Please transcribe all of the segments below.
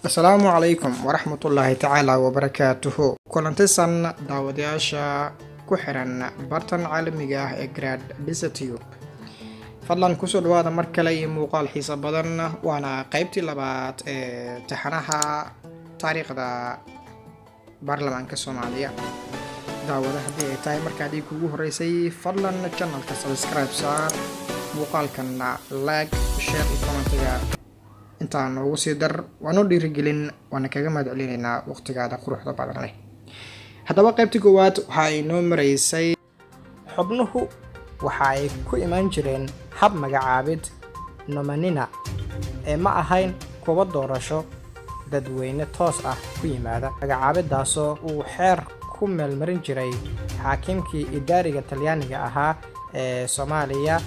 Asalaamu calaykum waraxmatullaahi tacaala wabarakaatuhu. Kulantisan daawadayaasha ku xiran bartan caalamiga ah ee Grad Disatube, fadlan kusoo dhawaada mar kale iyo muuqaal xiiso badan, waana qeybtii labaad ee taxanaha taariikhda baarlamaanka Soomaaliya. Daawada, haddii ay tahay markaadii kugu horeysay, fadlan channelka subscribe saar, muuqaalkanna like, share iyo commentiga intaa noogu sii dar, waanoo dhiirigelin, waana kaga mahad celinaynaa waqtigaada quruxda badan leh. Haddaba, qaybtii koowaad waxa ay noo maraysay xubnuhu waxa ay ku imaan jireen hab magacaabid nomanina ee ma ahayn kuwa doorasho dadweyne toos ah ku yimaada, magacaabidaasoo uu xeer ku meelmarin jiray xaakimkii idaariga Talyaaniga ahaa ee Soomaaliya,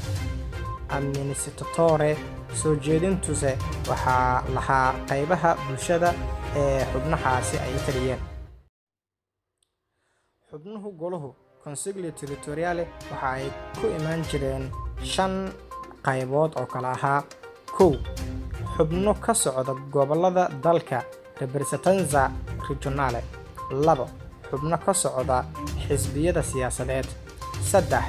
amministratore. Soo jeedintuse waxaa lahaa qaybaha bulshada ee xubnahaasi ay taliyeen. Xubnuhu goluhu Consiglio Territoriale waxa ay ku imaan jireen shan qaybood oo kale ahaa: 1, xubno ka socda gobollada dalka, rappresentanza regionale; 2, xubno ka socda xisbiyada siyaasadeed; 3,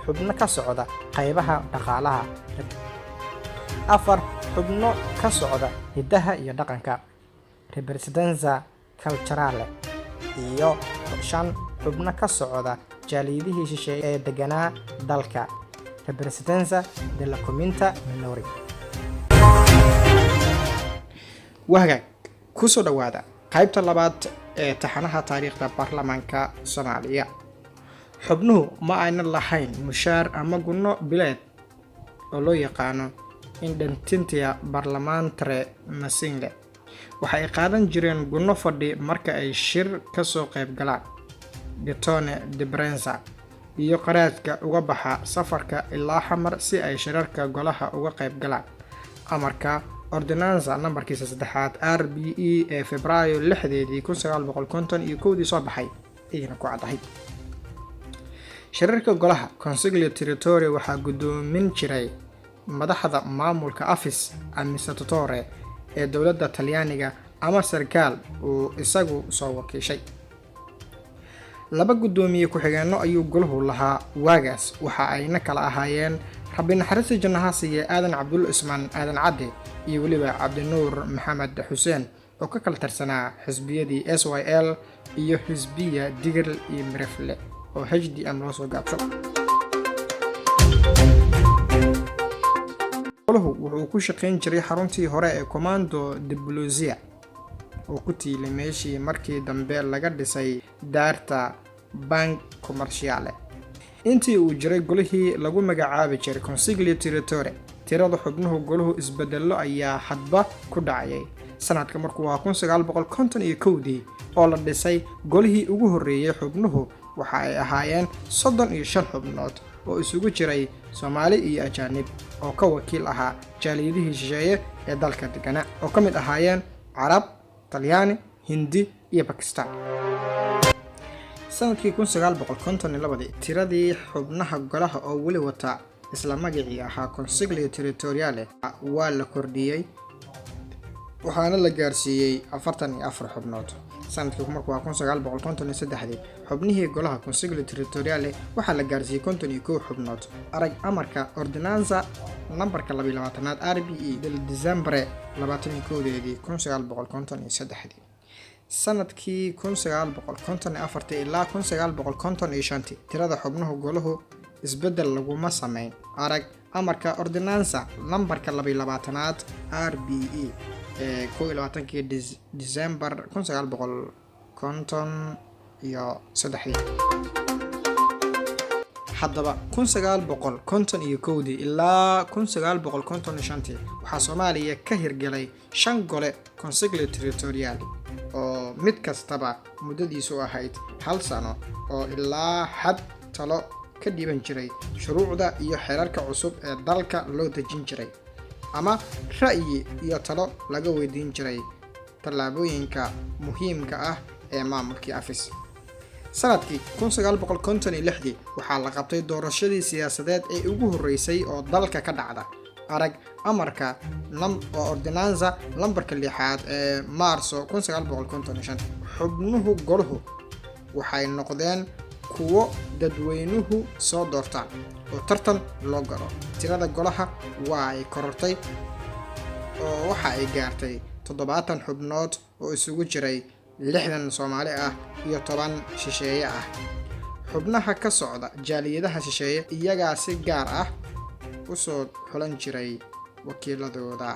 xubno ka socda qaybaha dhaqaalaha; 4, xubno ka socda hiddaha iyo dhaqanka, rappresentanza culturale; iyo 5, xubno ka socda jaaliyadihii shisheeye ee deganaa dalka, rappresentanza della comunità minori. Wahagaag, kusoo dhawaada qaybta labaad ee taxanaha taariikhda baarlamaanka Soomaaliya. Xubnuhu ma aynan lahayn mushaar ama gunno bileed oo loo yaqaano indemnitia parlamentare mensile. Waxa ay qaadan jireen gunno fadhi marka ay shir ka soo qayb galaan, gettone di presenza, iyo qaraadka uga baxa safarka ilaa Xamar si ay shirarka golaha uga qayb galaan. Amarka ordinanza nambarkiisa saddexaad RBE ee Febraayo 6deedii 1951dii soo baxay ayayna ku caddahay. Shirarka golaha Consiglio Territorio waxaa guddoomin jiray madaxda maamulka afis amministratore ee dowladda Talyaaniga ama sarkaal uu isagu soo wakiishay. Laba guddoomiye ku-xigeenno ayuu golahu lahaa waagaas, waxa ayna kala ahaayeen Rabbi naxariista jannaha siiye Aadan Cabdulla Ismaan Aadan Cadde iyo weliba Cabdinuur Maxamed Xuseen oo ka kala tirsanaa xisbiyadii SYL iyo xisbiya Digir iyo Mirifle oo HDM loo soo gaabsho. Golahu wuxuu ku shaqayn jiray xaruntii hore ee Comando de Polizia oo ku tiilay meeshii markii dambe laga dhisay daarta Bank Commerciale. Intii uu jiray golihii lagu magacaabi jiray Consiglio Territoriale, tirada xubnuhu golahu isbedello ayaa hadba ku dhacayay. Sanadka markuu ahaa 1951dii oo la dhisay golihii ugu horreeyey, xubnuhu waxa ay ahaayeen 35 xubnood oo isugu jiray Soomaali iyo ajaanib oo ka wakiil ahaa jaaliyadihii shisheeye ee dalka degana, oo ka mid ahaayeen Carab, Talyaani, Hindi iyo Bakistan. Sanadkii 1952dii tiradii xubnaha golaha oo weli wata isla magacii ahaa Consiglio Territoriale waa la kordhiyey, waxaana la gaarsiiyey 44 xubnood. Sanadkii markuu ahaa 1953dii xubnihii golaha Consiglio Territoriale waxaa la gaarsiiyey 51 xubnood. Arag amarka ordinanza nambarka 22aad RBE del Decembre 21deedii 1953dii. Sanadkii 1954tii ilaa 1955tii tirada xubnuhu golahu isbeddel laguma sameyn. Arag amarka ordinanza nambarka 22aad RBE ee 21kii December 1953dii. Haddaba, 1951dii ilaa 1955tii waxaa Soomaaliya ka hirgelay shan gole Consiglio Territoriale oo mid kastaba muddadiisu ahayd hal sano, oo ilaa xad talo ka dhiban jiray shuruucda iyo xeerarka cusub ee dalka loo dejin jiray, ama ra'yi iyo talo laga weydiin jiray tallaabooyinka muhiimka ah ee maamulkii afis. Sanadkii 1956dii waxaa la qabtay doorashadii siyaasadeed ee ugu horreysay oo dalka ka dhacda. Arag amarka oo ordinanza lambarka 6aad ee Maarso 1955. Xubnuhu goluhu waxay noqdeen kuwo dadweynuhu soo doortaan oo tartan loo galo. Tirada golaha waa ay korortay oo waxa ay gaartay 70 xubnood oo isugu jiray 60 Soomaali ah iyo 10 shisheeye ah. Xubnaha ka socda jaaliyadaha shisheeye iyagaa si gaar ah u soo xulan jiray wakiiladooda.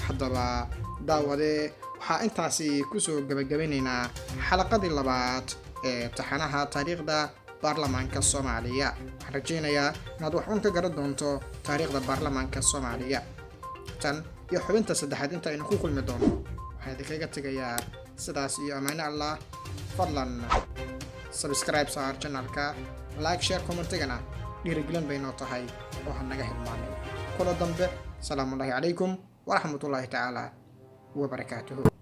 Haddaba daawadee, waxaa intaasi kusoo gabagabinaynaa xalaqadii labaad ee taxanaha taariikhda baarlamaanka Soomaaliya. Waxaan rajaynayaa inaad wax uun ka garan doonto taariikhda baarlamaanka Soomaaliya. Tan iyo xubinta saddexaad inta aynu ku kulmi doono, waxaan idinkaga tegayaa sidaas iyo ammaano Allah. Fadlan subscribe saar channelka, like, share, commentigana dhiirigelin bay noo tahay oo ha naga hilmaamin. Kula dambe, salaamullaahi calaykum waraxmatullaahi tacaala wabarakaatuhu.